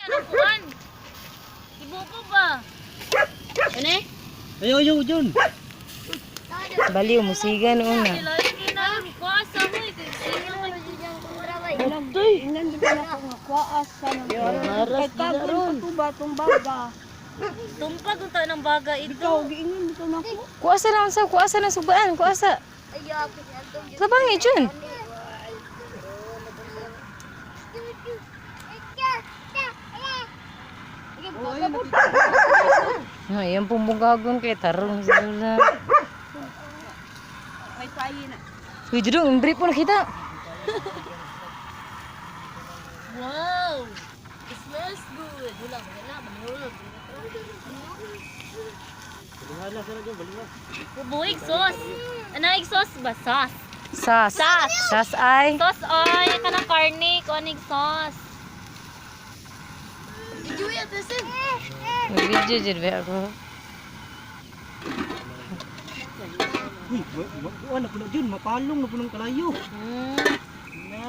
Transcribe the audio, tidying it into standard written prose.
Ano kuan? Ibuko ba? Ano eh? Ayaw, ayaw, Jun. Baliw, musigan una. Kailangan na kuasa mo eh. Sino man Ingnan di ba na ako nga kuwaas sa nang. Kay kagon pa ba tong baga. Tumpag unta ng baga ito. Ikaw giingnan dito na ako. Kuasa na unsa, kuasa na sugbaan, kuasa. Labang eh, Jun. No, iyang pumbugagon kay tarong sila. May payi na. Uy, dudong, imbre po nakita. Wow! It smells good. Wala, wala, manulog. Bubuhig sauce. Ano ang sauce ba? Sauce. Sas. Sas. Sas ay. Sauce ay kanang karne, kuanig sauce. May video jud ba ako. Uy, buwan na po na, Jun. Mapalong na po ng kalayo. Hmm.